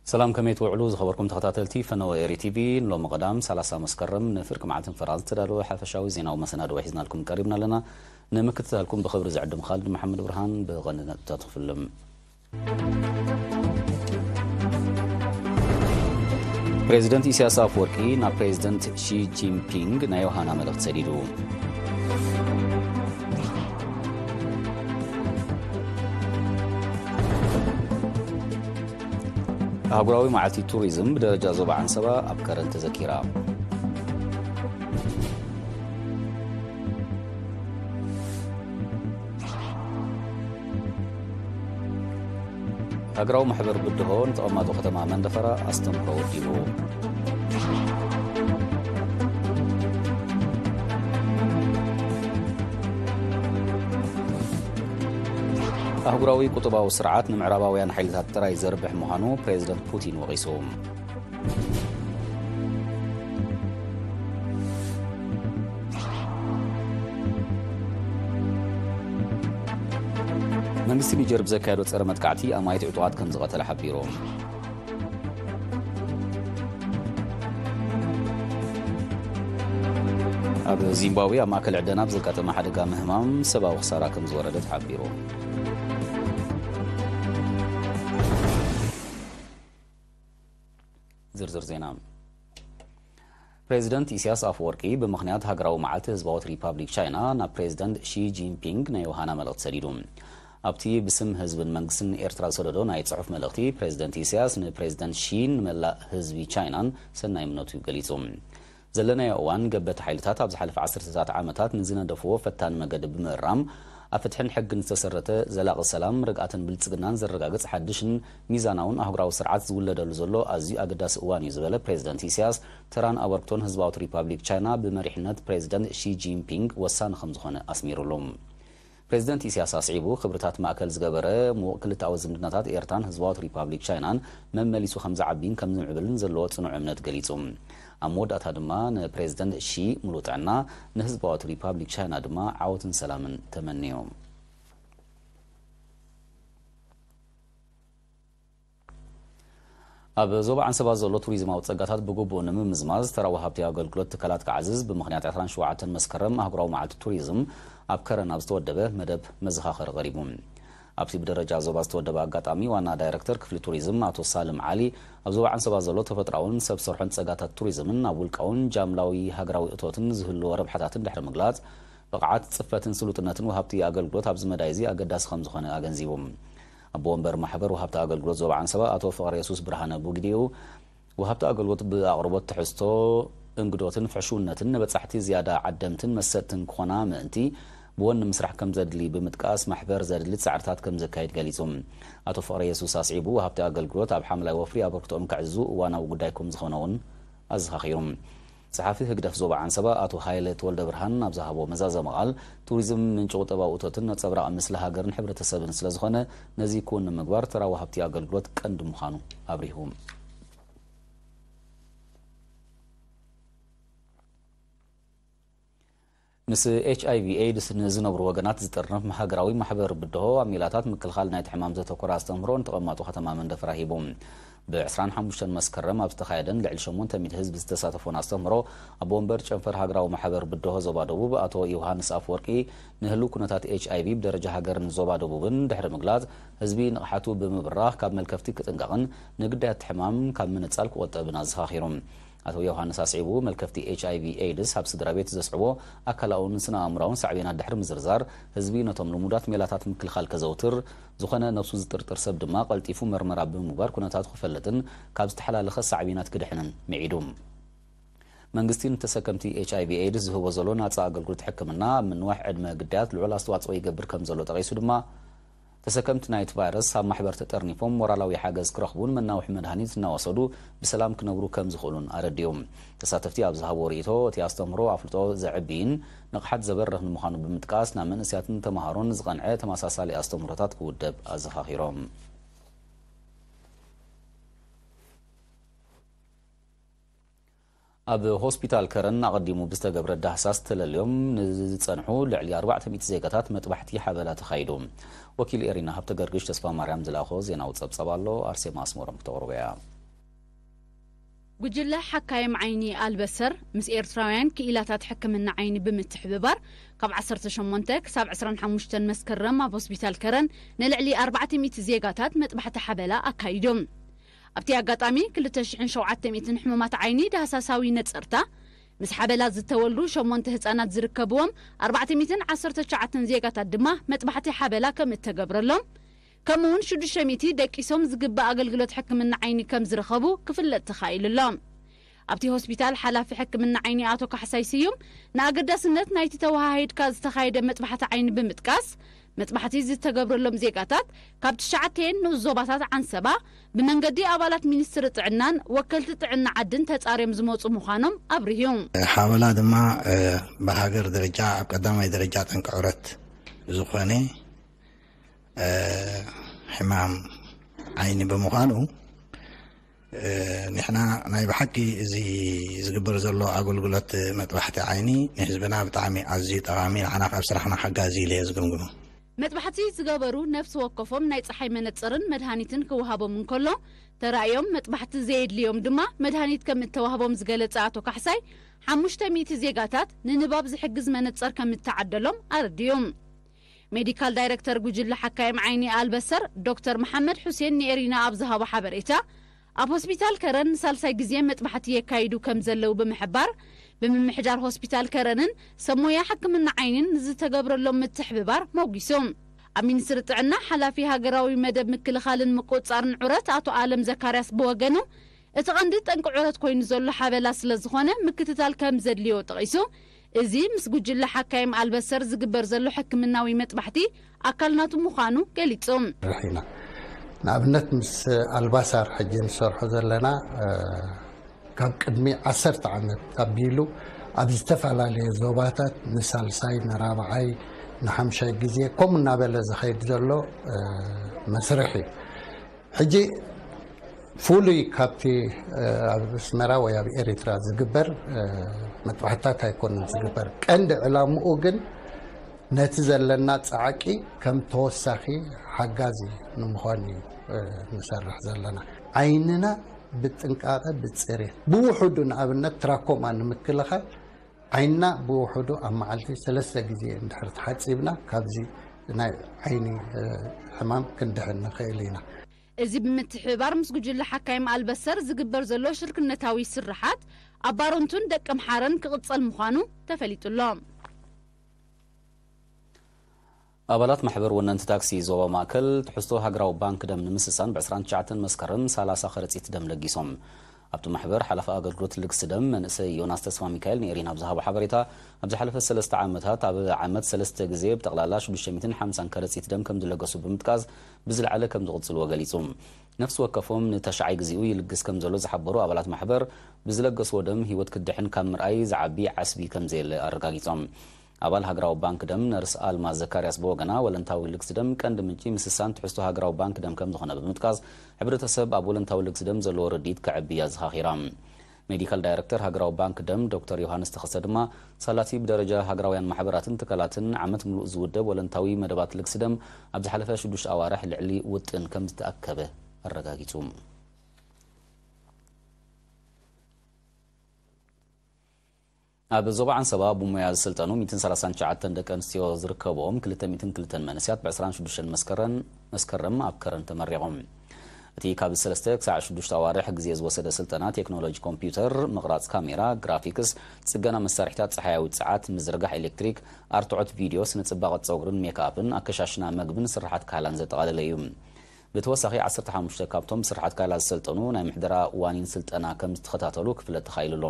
ሰላም፣ ከመይ ትውዕሉ ዝኸበርኩም ተኸታተልቲ ፈነወ ኤሪ ቲቪ? ንሎሚ ቀዳም ሰላሳ መስከረም ንፍርቂ መዓልትን ፈራን ዝተዳለወ ሓፈሻዊ ዜናዊ መሰናድኦ ሒዝናልኩም ቀሪብና ኣለና። ንምክትታልኩም ብኽብሪ ዝዕድም ኻልድ መሓመድ ብርሃን። ብቐንዲ ነጥብታት ክፍልም። ፕሬዚደንት ኢሳያስ ኣፈወርቂ ናብ ፕሬዚደንት ሺ ጂንፒንግ ናይ ዮሃና መልእኽቲ ሰዲዱ። ኣህጉራዊ መዓልቲ ቱሪዝም ብደረጃ ዞባ ዓንሰባ ኣብ ከረን ተዘኪራ። ሃገራዊ ማሕበር ብድሆ ንተቐማጦ ከተማ መንደፈራ ኣስተምህሮ ወዲቡ። ኣህጉራዊ ቁጠባዊ ስርዓት ንምዕራባውያን ሓይልታት ጥራይ ዘርብሕ ምዃኑ ፕሬዚደንት ፑቲን ወቒሱ። መንግስቲ ኒጀር ብዘካየዶ ጸረ መጥቃዕቲ ኣማኢት ዕጡቓት ከም ዝቐተለ ሓቢሩ። ኣብ ዚምባብዌ ኣብ ማእከል ዕደና ብዘጋጠመ ሓደጋ ምህማም ሰብኣዊ ክሳራ ከም ዝወረደ ተሓቢሩ። ዝርዝር ዜና። ፕሬዚደንት ኢሳያስ ኣፈወርቂ ብምኽንያት ሃገራዊ መዓልቲ ህዝባዊት ሪፓብሊክ ቻይና ናብ ፕሬዚደንት ሺ ጂንፒንግ ናይ ዮሃና መልእኽቲ ሰዲዱ። ኣብቲ ብስም ህዝብን መንግስትን ኤርትራ ዝሰደዶ ናይ ጽሑፍ መልእኽቲ፣ ፕሬዚደንት ኢሳያስ ንፕሬዚደንት ሺን ንመላእ ህዝቢ ቻይናን ሰናይ እምነቱ ገሊጹ። ዘለናዮ እዋን ገበቲ ሓይልታት ኣብ ዝሓለፈ ዓሰርተታት ዓመታት ንዝነደፍዎ ፈታኒ መገዲ ብምእራም፣ ኣብ ፍትሕን ሕግን ዝተሰረተ ዘላቒ ሰላም፣ ርግኣትን ብልጽግናን ዘረጋግጽ ሓድሽን ሚዛናውን ኣህጉራዊ ስርዓት ዝውለደሉ ዘሎ ኣዝዩ ኣገዳሲ እዋን እዩ ዝበለ ፕሬዚደንት ኢሳያስ፣ ተራን ኣበርክቶን ህዝባዊት ሪፓብሊክ ቻይና ብመሪሕነት ፕሬዚደንት ሺ ጂንፒንግ ወሳኒ ከም ዝኾነ ኣስሚሩሉ። ፕሬዚደንት ኢሳያስ ኣስዒቡ፣ ክብርታት ማእከል ዝገበረ ምዉቕ ክልተኣዊ ዝምድናታት ኤርትራን ህዝባዊት ሪፓብሊክ ቻይናን መመሊሱ ከም ዝዓቢን ከም ዝምዕብልን ዘለዎ ጽኑዕ እምነት ገሊጹ። ኣብ መወዳእታ ድማ ንፕሬዚደንት ሺ ሙሉእ ጥዕና፣ ንህዝባዊት ሪፓብሊክ ቻይና ድማ ዓወትን ሰላምን ተመንዩ። ኣብ ዞባ ዓንሰባ ዘሎ ቱሪዝማዊ ጸጋታት ብግቡእ ንምምዝማዝ፣ ተራ ወሃብቲ ኣገልግሎት ትካላት ክዓዝዝ ብምኽንያት ዕስራን ሸውዓተን መስከረም ኣህጉራዊ መዓልቲ ቱሪዝም ኣብ ከረን ኣብ ዝተወደበ መደብ መዘኻኸሪ ቀሪቡ። ኣብቲ ብደረጃ ዞባ ዝተወደበ ኣጋጣሚ፣ ዋና ዳይረክተር ክፍሊ ቱሪዝም ኣቶ ሳልም ዓሊ፣ ኣብ ዞባ ዓንሰባ ዘሎ ተፈጥሮኣውን ሰብ ሰርሖን ጸጋታት ቱሪዝምን ኣብ ውልቃውን ጃምላዊ ሃገራዊ እቶትን ዝህልዎ ረብሓታትን ድሕሪ ምግላጽ፣ ብቕዓት ጽፈትን ስሉጥነትን ወሃብቲ ኣገልግሎት ኣብዚ መዳይ እዚ ኣገዳሲ ከም ዝኾነ ኣገንዚቡ። ኣቦ ወንበር ማሕበር ወሃብቲ ኣገልግሎት ዞባ ዓንሰባ ኣቶ ፍቕረ የሱስ ብርሃነ ብግዲኡ፣ ወሃብቲ ኣገልግሎት ብኣቕርቦት ትሕዝቶ፣ እንግዶትን ፍሕሽውነትን ንበጻሕቲ ዝያዳ ዓደምትን መሰጥትን ክኾና ምእንቲ ብወኒ ምስራሕ ከም ዘድሊ ብምጥቃስ፣ ማሕበር ዘድሊ ጻዕርታት ከም ዘካይድ ገሊጹ። ኣቶ ፍቕረ የሱስ ኣስዒቡ፣ ወሃብቲ ኣገልግሎት ኣብ ሓምላይ ወፍሪ ኣበርክቶኦም ከዕዝዙ እዋናዊ ጉዳይ ከም ዝኾነ እውን ኣዘኻኺሩ። ጸሓፊ ህግደፍ ዞባ ዓንሰባ ኣቶ ሃይለ ተወልደ ብርሃን ኣብ ዝሃቦ መዛዘሚ ቃል፣ ቱሪዝም ምንጪ ቁጠባዊ እቶትን ነጸብራቕ ምስሊ ሃገርን ሕብረተሰብን ስለ ዝኾነ፣ ነዚ ክውን ንምግባር ተራ ወሃብቲ ኣገልግሎት ቀንዲ ምዃኑ ኣብሪሁ። ምስ ኤች ኣይ ቪ ኤድስ ንዝነብሩ ወገናት ዝጥርንፍ ሃገራዊ ማሕበር ብድሆ ኣብ ሜላታት ምክልኻል ናይቲ ሕማም ዘተኮረ ኣስተምህሮ ንተቐማጦ ከተማ መንደፈራ ሂቡ። ብ ዕስራን ሓሙሽተን መስከረም ኣብ ዝተኻየደን ልዕሊ ሸሞንተ ሚእቲ ህዝቢ ዝተሳተፎን ኣስተምህሮ፣ ኣቦ ወንበር ጨንፈር ሃገራዊ ማሕበር ብድሆ ዞባ ደቡብ ኣቶ ዮሃንስ ኣፈወርቂ፣ ንህልው ኩነታት ኤች ኣይ ቪ ብደረጃ ሃገርን ዞባ ደቡብን ድሕሪ ምግላጽ፣ ህዝቢ ንቕሓቱ ብምብራኽ ካብ መልከፍቲ ክጥንቀቕን ንግዳያት ሕማም ካብ ምንጻል ክቖጠብን ኣዘኻኺሩ። ኣቶ ዮሃንስ ኣስዒቡ፣ መልከፍቲ ኤች ኣይ ቪ ኤድስ ኣብ ስድራ ቤት ዘስዕቦ ኣካላውን ስነ ኣእምራውን ሳዕቤናት ድሕሪ ምዝርዛር፣ ህዝቢ ነቶም ልሙዳት ሜላታት ምክልኻል ከዘውትር፣ ዝኾነ ነብሱ ዝጥርጥር ሰብ ድማ ቀልጢፉ መርመራ ብምግባር ኩነታቱ ክፈልጥን ካብ ዝተሓላለኸ ሳዕቤናት ክድሕንን ምዒዱ። መንግስቲ ንተሰከምቲ ኤች ኣይ ቪ ኤድስ ዝህቦ ዘሎ ናጻ ኣገልግሎት ሕክምና ኣብ ምንዋሕ ዕድመ ግዳያት ልዑል ኣስተዋጽኦ ይገብር ከም ዘሎ ጠቒሱ ድማ፣ ተሰከምቲ ናይቲ ቫይረስ ኣብ ማሕበር ተጠርኒፎም ሞራላዊ ሓገዝ ክረኽቡን መናውሒ መድሃኒት እናወሰዱ ብሰላም ክነብሩ ከም ዝኽእሉን ኣረዲኡ። ተሳተፍቲ ኣብ ዝሃብዎ ርእይቶ፣ እቲ ኣስተምህሮ ኣፍልጦ ዘዕብይን ንቕሓት ዘበርኽን ምዃኑ ብምጥቃስ፣ ናብ መንእሰያትን ተመሃሮን ዝቐንዐ ተመሳሳሊ ኣስተምህሮታት ክውደብ ኣዘኻኺሮም። ኣብ ሆስፒታል ከረን ኣቐዲሙ ብዝተገብረ ዳህሳስ ተለልዮም ንዝጸንሑ ልዕሊ ኣርባዕተ ሚእቲ ዜጋታት መጥባሕቲ ሓበላ ተኻይዱ። ወኪል ኤሪና ሃብተ ገርግሽ ተስፋ ማርያም ዝለኣኾ ዜናዊ ጸብጻብ ኣሎ፣ ኣርሴማ ኣስመሮም ክተቕርቦ እያ። ጉጅለ ሓካይም ዓይኒ ኣልበሰር ምስ ኤርትራውያን ክኢላታት ሕክምና ዓይኒ ብምትሕብባር ካብ ዓሰርተ ሸሞንተ ክሳብ ዕስራን ሓሙሽተን መስከረም ኣብ ሆስፒታል ከረን ንልዕሊ ኣርባዕተ ሚእቲ ዜጋታት መጥባሕቲ ሓበላ ኣካይዶም። ኣብቲ ኣጋጣሚ ክልተ ሽሕን ሸውዓተ ሚእትን ሕሙማት ዓይኒ ዳህሳሳዊ ነጸርታ ምስ ሓበላ ዝተወልዱ ሸሞንተ ህጻናት ዝርከብዎም ኣርባዕተ ሚእትን ዓሰርተ ትሽዓተን ዜጋታት ድማ መጥባሕቲ ሓበላ ከም እተገብረሎም፣ ከምኡውን ሽዱሽተ ሚእቲ ደቂሶም ዝግባእ ኣገልግሎት ሕክምና ዓይኒ ከም ዝረኸቡ ክፍለጥ ተኻኢሉ ኣሎ። ኣብቲ ሆስፒታል ሓላፊ ሕክምና ዓይኒ ኣቶ ካሕሳይ ስዩም ንኣገዳስነት ናይቲ ተወሃሂድካ ዝተኻየደ መጥባሕቲ ዓይኒ ብምጥቃስ፣ መጥባሕቲ ዝተገብረሎም ዜጋታት ካብ ትሽዓተን ንኡስ ዞባታት ዓንሰባ ብመንገዲ ኣባላት ሚኒስትሪ ጥዕናን ወከልቲ ጥዕና ዓድን ተጻርዮም ዝመጹ ምዃኖም ኣብርሁ። ሓበላ ድማ ብሃገር ደረጃ ኣብ ቀዳማይ ደረጃ ጠንቂ ዕረት ዝኾነ ሕማም ዓይኒ ብምዃኑ፣ ንሕና ናይ ብሓቂ እዚ ዝግበር ዘሎ ኣገልግሎት መጥባሕቲ ዓይኒ ንህዝብና ብጣዕሚ ኣዝዩ ጠቓሚ፣ ንዓና ካብ ስራሕና ሓጋዚ ኢለ እየ ዝግምግሞ። መጥባሕቲ ዝገበሩ ነፍሲ ወከፎም ናይ ጸሓይ መነጽርን መድሃኒትን ክወሃቦም እንከሎ፣ ተራእዮም መጥባሕቲ ዘየድልዮም ድማ መድሃኒት ከም እተዋህቦም ዝገለጸ ኣቶ ካሕሳይ፣ ሓሙሽተ ሚእቲ ዜጋታት ንንባብ ዝሕግዝ መነጽር ከም እተዓደሎም ኣረድዮም። ሜዲካል ዳይረክተር ጉጅለ ሓካይም ዓይኒ ኣልበሰር ዶክተር መሓመድ ሑሴን ንኤሪና ኣብ ዝሃቦ ሓበሬታ፣ ኣብ ሆስፒታል ከረን ንሳልሳይ ግዜ መጥባሕቲ የካይዱ ከም ዘለዉ ብምሕባር፣ ብምምሕዳር ሆስፒታል ከረንን ሰብ ሞያ ሕክምና ዓይንን ንዝተገብረሎም ምትሕብባር ሞጒሶም። ኣብ ሚኒስትሪ ጥዕና ሓላፊ ሃገራዊ መደብ ምክልኻልን ምቁጽጻርን ዑረት ኣቶ ኣለም ዘካርያስ ብወገኑ፣ እቲ ቀንዲ ጠንቂ ዑረት ኮይኑ ዘሎ ሓበላ ስለ ዝኾነ ምክትታል ከም ዘድልዮ ጠቒሱ፣ እዚ ምስ ጉጅለ ሓካይም ኣልበሰር ዝግበር ዘሎ ሕክምናዊ መጥባሕቲ ኣካል ናቱ ምዃኑ ገሊጹ። ርሒና ንኣብነት ምስ ኣልባሳር ሕጂ ንሰርሖ ዘለና ካብ ቅድሚ ዓሰርተ ዓመት ኣቢሉ ኣብ ዝተፈላለየ ዞባታት ንሳልሳይ ንራብዓይ ንሓምሻይ ግዜ ከምኡ እናበለ ዝኸይድ ዘሎ መስርሕ እዩ። ሕጂ ፍሉይ ካብቲ ኣብ ኣስመራ ወይ ኣብ ኤሪትራ ዝግበር መጥባሕታት ኣይኮነን ዝግበር። ቀንዲ ዕላምኡ ግን ነቲ ዘለና ጻዕቂ ከም ተወሳኺ ሓጋዚ ንምዃን እዩ ንሰርሕ ዘለና። ዓይንና ብጥንቃቐ ብጽሬት ብውሕዱ ንኣብነት ትራኮማ ንምክልኻል ዓይንና ብውሕዱ ኣብ መዓልቲ ሰለስተ ግዜ እንድሕር ተሓጺብና ካብዚ ናይ ዓይኒ ሕማም ክንድሕን ንኽእል ኢና። እዚ ብምትሕብባር ምስ ጉጅለ ሓካይም ኣልበሰር ዝግበር ዘሎ ሽርክነታዊ ስርሓት ኣብ ባረንቱን ደቀምሓረን ክቕጸል ምዃኑ ተፈሊጡ ኣሎ። ኣባላት ማሕበር ወነንቲ ታክሲ ዞባ ማእከል ትሕዝቶ ሃገራዊ ባንክ ደም ንምስሳን ብ ዕስራን ትሽዓተን መስከረም ሰላሳ ከረጺት ደም ለጊሶም። ኣብቲ ማሕበር ሓላፊ ኣገልግሎት ልግሲ ደም መንእሰይ ዮናስ ተስፋ ሚካኤል ንኤሪና ኣብ ዝሃቦ ሓበሬታ፣ ኣብ ዝሓለፈ ሰለስተ ዓመታት ኣብ ዓመት ሰለስተ ግዜ ብጠቕላላ ሽዱሽተ ሚእትን ሓምሳን ከረጺት ደም ከም ዝለገሱ ብምጥቃስ፣ ብዝለዓለ ከም ዝቕጽልዎ ገሊጹ። ነፍሲ ወከፎም ንተሽዓይ ግዜኡ ይልግስ ከም ዘሎ ዝሓበሩ ኣባላት ማሕበር፣ ብዝለገስዎ ደም ህይወት ክድሕን ካብ ምርኣይ ዝዓቢ ዓስቢ ከም ዘየለ ኣረጋጊጾም። ኣባል ሃገራዊ ባንክ ደም ነርስ ኣልማዝ ዘካርያስ ብወገና፣ ወለንታዊ ልግሲ ደም ቀንዲ ምንጪ ምስሳን ትሕዝቶ ሃገራዊ ባንክ ደም ከም ዝኾነ ብምጥቃስ፣ ሕብረተሰብ ኣብ ወለንታዊ ልግሲ ደም ዘለዎ ርድኢት ከዕቢ እያ ኣዘኻኺራ። ሜዲካል ዳይረክተር ሃገራዊ ባንክ ደም ዶክተር ዮሃንስ ተኸስተ ድማ፣ ሳላቲ ብደረጃ ሃገራውያን ማሕበራትን ትካላትን ዓመት ምሉእ ዝውደብ ወለንታዊ መደባት ልግሲ ደም ኣብ ዝሓለፈ ሽዱሽተ ኣዋርሕ ልዕሊ ውጥን ከም ዝተኣከበ ኣረጋጊጹ። ኣብ ዞባ ዓንሰባ ብሞያ ዝሰልጠኑ ሚእትን ሰላሳን ትሽዓተን ደቂ ኣንስትዮ ዝርከብዎም ክልተ ሚእትን ክልተን መንእሰያት ብ ዕስራን ሽዱሽተን መስከረን-፣ መስከረም ኣብ ከረን ተመሪቖም። እቲ ካብ ሰለስተ ክሳዕ ሽዱሽተ ኣዋርሕ ግዜ ዝወሰደ ስልጠና ቴክኖሎጂ ኮምፒውተር፣ ምቕራጽ ካሜራ፣ ግራፊክስ፣ ጽገና መሳርሒታት ጸሓያዊ ጸዓት፣ ምዝርጋሕ ኤሌክትሪክ፣ ኣርትዖት ቪድዮ፣ ስነ ጽባቐ ጸጉርን ሜክኣፕን፣ ኣከሻሽና መግብን ስርሓት ካህላን ዘጠቓለለ እዩ። ብተወሳኺ ዓሰርተ ሓሙሽተ ካብቶም ስርሓት ካህላ ዝሰልጠኑ ናይ ምሕደራ ዋኒን ስልጠና ከም ዝተኸታተሉ ክፍለጥ ተኻኢሉ ኣሎ።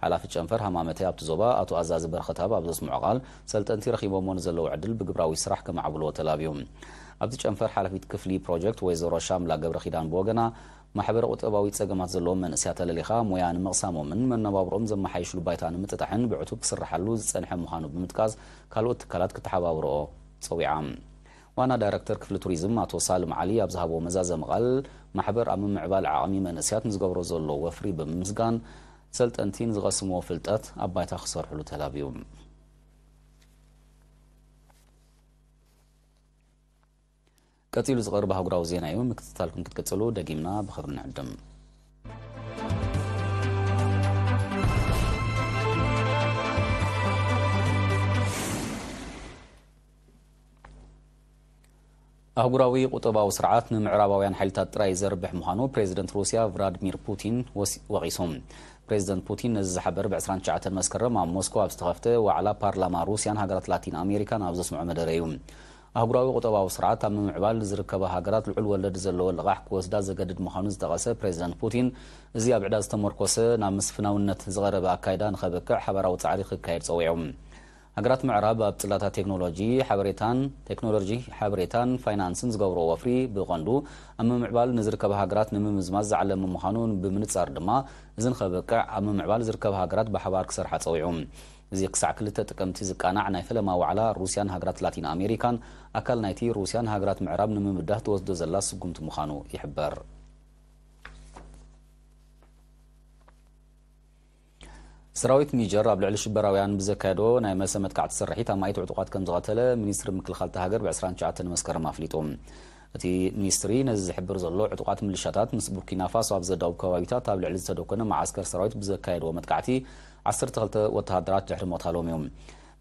ሓላፊ ጨንፈር ሃማመተ ኣብቲ ዞባ ኣቶ ኣዛዚ በረኸታብ ኣብ ዘስምዖ ቃል፣ ሰልጠንቲ ረኺቦምዎ ንዘለዉ ዕድል ብግብራዊ ስራሕ ከማዕብልዎ ተላብዩ። ኣብቲ ጨንፈር ሓላፊት ክፍሊ ፕሮጀክት ወይዘሮ ሻምላ ገብረ ኪዳን ብወገና፣ ማሕበረ ቁጠባዊ ጸገማት ዘለዎም መንእሰያት ኣለሊኻ ሞያ ንምቕሳሞምን መነባብሮኦም ዘመሓይሽሉ ባይታ ንምጥጣሕን ብዕቱብ ክስርሓሉ ዝጸንሐ ምዃኑ ብምጥቃስ፣ ካልኦት ትካላት ክተሓባብርኦ ጸዊዓ። ዋና ዳይረክተር ክፍሊ ቱሪዝም ኣቶ ሳልም ዓሊ ኣብ ዝሃቦ መዛዘሚ ቃል፣ ማሕበር ኣብ ምምዕባል ዓቕሚ መንእሰያት ንዝገብሮ ዘሎ ወፍሪ ብምምስጋን፣ ሰልጠንቲ ንዝቐስምዎ ፍልጠት ኣብ ባይታ ክሰርሕሉ ተላብዩ። ቀጺሉ ዝቐርብ ኣህጉራዊ ዜና እዩ። ምክትታልኩም ክትቅጽሉ ደጊምና ብኽብሪ ንዕድም። ኣህጉራዊ ቁጠባዊ ስርዓት ንምዕራባውያን ሓይልታት ጥራይ ዘርብሕ ምዃኑ ፕሬዚደንት ሩስያ ቭላድሚር ፑቲን ወስ-፣ ወቒሱ። ፕሬዚደንት ፑቲን ነዚ ዝሓበር ብ ዕስራን ትሽዓተን መስከረም ኣብ ሞስኮ ኣብ ዝተኸፍተ ዋዕላ ፓርላማ ሩስያን ሃገራት ላቲን ኣሜሪካን ኣብ ዘስምዖ መደረ እዩ። ኣህጉራዊ ቁጠባዊ ስርዓት ኣብ ምምዕባል ዝርከባ ሃገራት ልዑል ወለድ ዘለዎ ልቓሕ ክወስዳ ዘገድድ ምዃኑ ዝጠቐሰ ፕሬዚደንት ፑቲን፣ እዚ ኣብ ዕዳ ዝተመርኮሰ ናብ ምስፍናውነት ዝቐረበ ኣካይዳ ንኸበቅዕ ሓባራዊ ጻዕሪ ክካየድ ጸዊዑ። ሃገራት ምዕራብ ኣብ ጽላታት ቴክኖሎጂ ሓበሬታን፣ ቴክኖሎጂ ሓበሬታን ፋይናንስን ዝገብሮ ወፍሪ ብቐንዱ ኣብ ምምዕባል ንዝርከባ ሃገራት ንምምዝማዝ ዝዓለመ ምዃኑ ብምንጻር ድማ፣ እዚ ንኸበቅዕ ኣብ ምምዕባል ዝርከባ ሃገራት ብሓባር ክሰርሓ ጸዊዑ። እዚ ክሳዕ ክልተ ጥቅምቲ ዝቃናዕ ናይ ፈለማ ዋዕላ ሩስያን ሃገራት ላቲን ኣሜሪካን ኣካል ናይቲ ሩስያን ሃገራት ምዕራብ ንምብዳህ ትወስዶ ዘላ ስጉምቲ ምዃኑ ይሕበር። ሰራዊት ኒጀር ኣብ ልዕሊ ሽበራውያን ብዘካየዶ ናይ መልሰ መጥቃዕቲ ስርሒት ኣማኢት ዕጡቓት ከም ዝቐተለ ሚኒስትሪ ምክልኻል እታ ሃገር ብ ዕስራን ትሽዓተን መስከረም ኣፍሊጡ። እቲ ሚኒስትሪ ነዚ ዝሕብር ዘሎ፣ ዕጡቓት ምልሻታት ምስ ቡርኪና ፋሶ ኣብ ዘዳውብ ከባቢታት ኣብ ልዕሊ ዝተደኮነ መዓስከር ሰራዊት ብዘካየድዎ መጥቃዕቲ ዓሰርተ ክልተ ወተሃደራት ድሕሪ ምቕታሎም እዮም።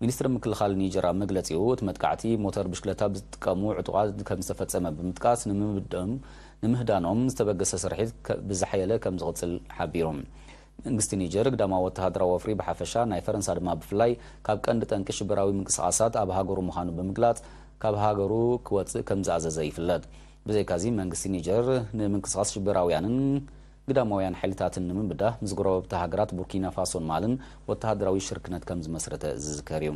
ሚኒስትሪ ምክልኻል ኒጀር ኣብ መግለጺኡ፣ እቲ መጥቃዕቲ ሞተር ብሽክለታ ብዝጥቀሙ ዕጡቓት ከም ዝተፈጸመ ብምጥቃስ፣ ንምብድኦም፣ ንምህዳኖም ዝተበገሰ ስርሒት ከ-፣ ብዝሓየለ ከም ዝቕጽል ሓቢሩ። መንግስቲ ኒጀር ግዳማዊ ወተሃደራዊ ወፍሪ ብሓፈሻ፣ ናይ ፈረንሳ ድማ ብፍላይ፣ ካብ ቀንዲ ጠንቂ ሽበራዊ ምንቅስቓሳት ኣብ ሃገሩ ምዃኑ ብምግላጽ፣ ካብ ሃገሩ ክወጽእ ከም ዝኣዘዘ ይፍለጥ። ብዘይካዚ፣ መንግስቲ ኒጀር ንምንቅስቓስ ሽበራውያንን ግዳማውያን ሓይልታትን ንምብዳህ ምስ ጎረባብቲ ሃገራት ቡርኪና ፋሶን ማልን ወተሃደራዊ ሽርክነት ከም ዝመስረተ ዝዝከር እዩ።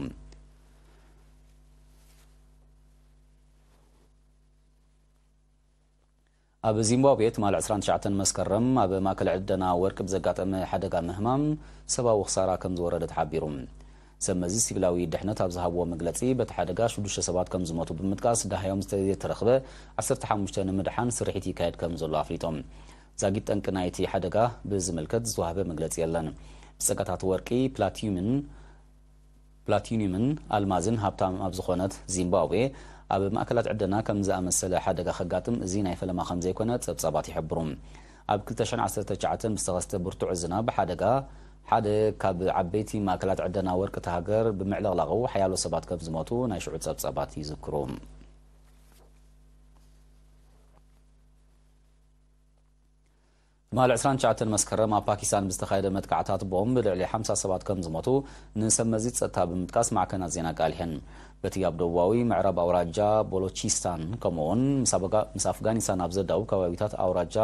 ኣብ ዚምባብዌ ትማሊ ዕስራን ትሽዓተን መስከረም ኣብ ማእከል ዕደና ወርቂ ብዘጋጠመ ሓደጋ ምህማም ሰብኣዊ ክሳራ ከም ዝወረደ ተሓቢሩ። ሰብ መዚ ሲቪላዊ ድሕነት ኣብ ዝሃብዎ መግለጺ፣ በቲ ሓደጋ ሽዱሽተ ሰባት ከም ዝሞቱ ብምጥቃስ፣ ደሃዮም ዝተረኽበ ዓሰርተ ሓሙሽተ ንምድሓን ስርሒት ይካየድ ከም ዘሎ ኣፍሊጦም። ዛጊት ጠንቂ ናይቲ ሓደጋ ብዝምልከት ዝተዋህበ መግለጺ የለን። ብጸጋታት ወርቂ፣ ፕላቲዩምን ፕላቲኒየምን ኣልማዝን ሃብታም ኣብ ዝኾነት ዚምባብዌ፣ ኣብ ማእከላት ዕደና ከም ዝኣመሰለ ሓደጋ ከጋጥም እዚ ናይ ፈለማ ከም ዘይኮነ ጸብጻባት ይሕብሩ። ኣብ ክልተ ሽሕን ዓሰርተ ትሽዓተን ብዝተኸስተ ብርቱዕ ዝናብ ሓደጋ፣ ሓደ ካብ ዓበይቲ ማእከላት ዕደና ወርቂ እታ ሃገር ብምዕልቕላቑ፣ ሓያሎ ሰባት ከም ዝሞቱ ናይ ሽዑ ጸብጻባት ይዝክሩ። ትማሊ ዕስራን ትሽዓተን መስከረም ኣብ ፓኪስታን ብዝተኻየደ መጥቃዕታት ቦምብ ልዕሊ ሓምሳ ሰባት ከም ዝሞቱ ንሰብ መዚ ጸጥታ ብምጥቃስ ማዕከናት ዜና ኣቃሊሐን። በቲ ኣብ ደቡባዊ ምዕራብ ኣውራጃ ቦሎቺስታን፣ ከምኡ'ውን ምስ ኣፍጋ-፣ ምስ ኣፍጋኒስታን ኣብ ዘዳውብ ከባቢታት ኣውራጃ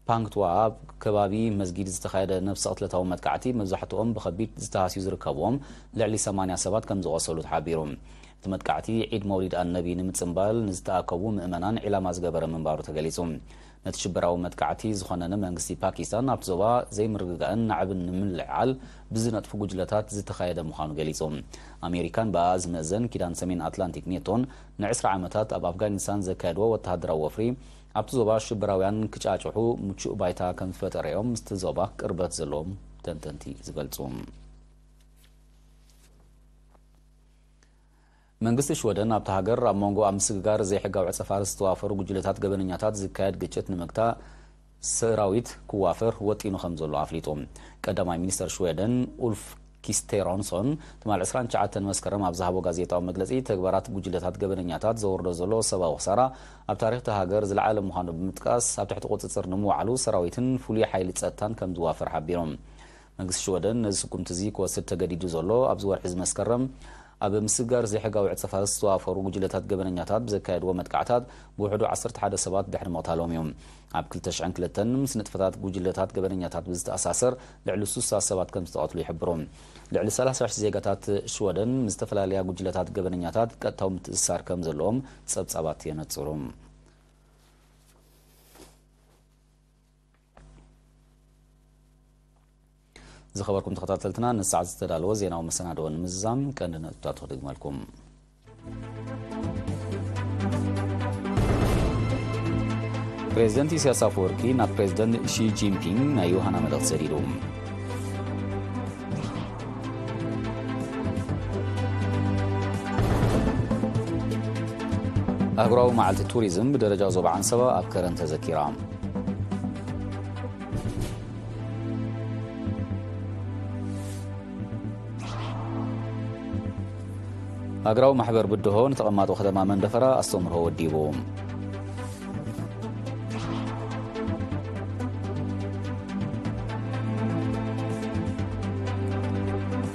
ፓንግትዋ፣ ኣብ ከባቢ መስጊድ ዝተኻየደ ነፍሰ ቅትለታዊ መጥቃዕቲ፣ መብዛሕትኦም ብኸቢድ ዝተሃስዩ ዝርከብዎም፣ ልዕሊ ሰማንያ ሰባት ከም ዝቖሰሉ ተሓቢሩ። እቲ መጥቃዕቲ፣ ዒድ መውሊድ ኣነቢ ንምጽንባል ንዝተኣከቡ ምእመናን ዒላማ ዝገበረ ምንባሩ ተገሊጹ። ነቲ ሽበራዊ መጥቃዕቲ ዝኾነነ መንግስቲ ፓኪስታን፣ ኣብቲ ዞባ ዘይምርግጋእን ናዕብን ንምልዕዓል ብዝነጥፉ ጉጅለታት ዝተኻየደ ምዃኑ ገሊጹ። ኣሜሪካን ብኣኣ ዝምእዘን ኪዳን ሰሜን ኣትላንቲክ ኔቶን ንዕስራ ዓመታት ኣብ ኣፍጋኒስታን ዘካየድዎ ወተሃደራዊ ወፍሪ፣ ኣብቲ ዞባ ሽበራውያን ክጫጭሑ ምቹእ ባይታ ከም ዝፈጠረ እዮም ምስቲ ዞባ ቅርበት ዘለዎም ተንተንቲ ዝገልጹ። መንግስቲ ሽወደን ኣብታ ሃገር ኣብ መንጎ ኣብ ምስግጋር ዘይሕጋዊ ዕጸፋር ዝተዋፈሩ ጉጅለታት ገበነኛታት ዝካየድ ግጭት ንምግታእ ሰራዊት ክዋፈር ወጢኑ ከም ዘሎ ኣፍሊጡ። ቀዳማይ ሚኒስተር ሽወደን ኡልፍ ኪስቴሮንሶን ትማሊ ዕስራን ትሽዓተን መስከረም ኣብ ዝሃቦ ጋዜጣዊ መግለጺ፣ ተግባራት ጉጅለታት ገበነኛታት ዘወርዶ ዘሎ ሰብኣዊ ክሳራ ኣብ ታሪኽ እታ ሃገር ዝለዓለ ምዃኑ ብምጥቃስ፣ ኣብ ትሕቲ ቁጽጽር ንምውዓሉ ሰራዊትን ፍሉይ ሓይሊ ጸጥታን ከም ዝዋፈር ሓቢሮም። መንግስቲ ሽወደን ነዚ ስጉምቲ እዚ ክወስድ ተገዲዱ ዘሎ፣ ኣብዚ ወርሒ እዚ መስከረም ኣብ ምስግጋር ዘይሕጋዊ ዕጸፋ ዝተዋፈሩ ጉጅለታት ገበነኛታት ብዘካየድዎ መጥቃዕታት ብውሕዱ ዓሰርተ ሓደ ሰባት ድሕሪ ምቕታሎም እዩ። ኣብ ክልተ ሽሕን ክልተን ምስ ንጥፈታት ጉጅለታት ገበነኛታት ብዝተኣሳሰር ልዕሊ ስሳ ሰባት ከም ዝተቐትሉ ይሕብሩ። ልዕሊ ሰላሳ ሽሕ ዜጋታት ሽወደን ምስ ዝተፈላለያ ጉጅለታት ገበነኛታት ቀጥታዊ ምትእስሳር ከም ዘለዎም ጸብጻባት የነጽሩ። ዝኸበርኩም ተኸታተልትና፣ ንሰዓት ዝተዳለወ ዜናዊ መሰናድኦ ንምዝዛም ቀንዲ ነጥብታት ክድግመልኩም። ፕሬዚደንት ኢሳያስ ኣፈወርቂ ናብ ፕሬዚደንት ሺ ጂንፒንግ ናይ ዮሃና መልእኽቲ ሰዲዱ። ኣህጉራዊ መዓልቲ ቱሪዝም ብደረጃ ዞባ ዓንሰባ ኣብ ከረን ተዘኪራ። ሃገራዊ ማሕበር ብድሆ ንተቐማጦ ከተማ መንደፈራ ኣስተምህሮ ወዲቡ።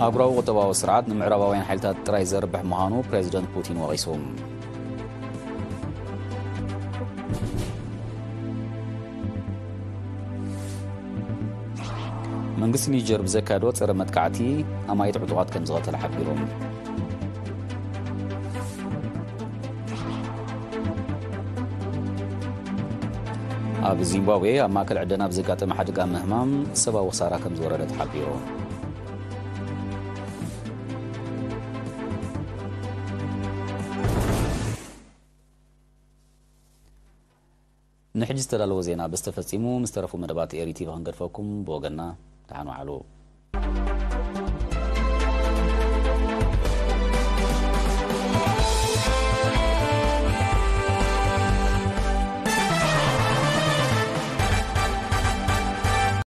ኣህጉራዊ ቁጠባዊ ስርዓት ንምዕራባውያን ሓይልታት ጥራይ ዘርብሕ ምዃኑ ፕሬዚደንት ፑቲን ወቒሱ። መንግስቲ ኒጀር ብዘካየዶ ጸረ መጥቃዕቲ ኣማኢት ዕጡቓት ከም ዝቐተለ ሓቢሩ። ኣብ ዚምባብዌ ኣብ ማእከል ዕደና ብዘጋጠመ ሓደጋ ምህማም ሰብኣዊ ክሳራ ከም ዝወረደ ተሓቢሩ። ንሕጂ ዝተዳለወ ዜና ብዝተፈጺሙ፣ ምስ ተረፉ መደባት ኤሪ ቲቪ ክንገድፈኩም። ብወገንና ደሓን ዋዕሉ።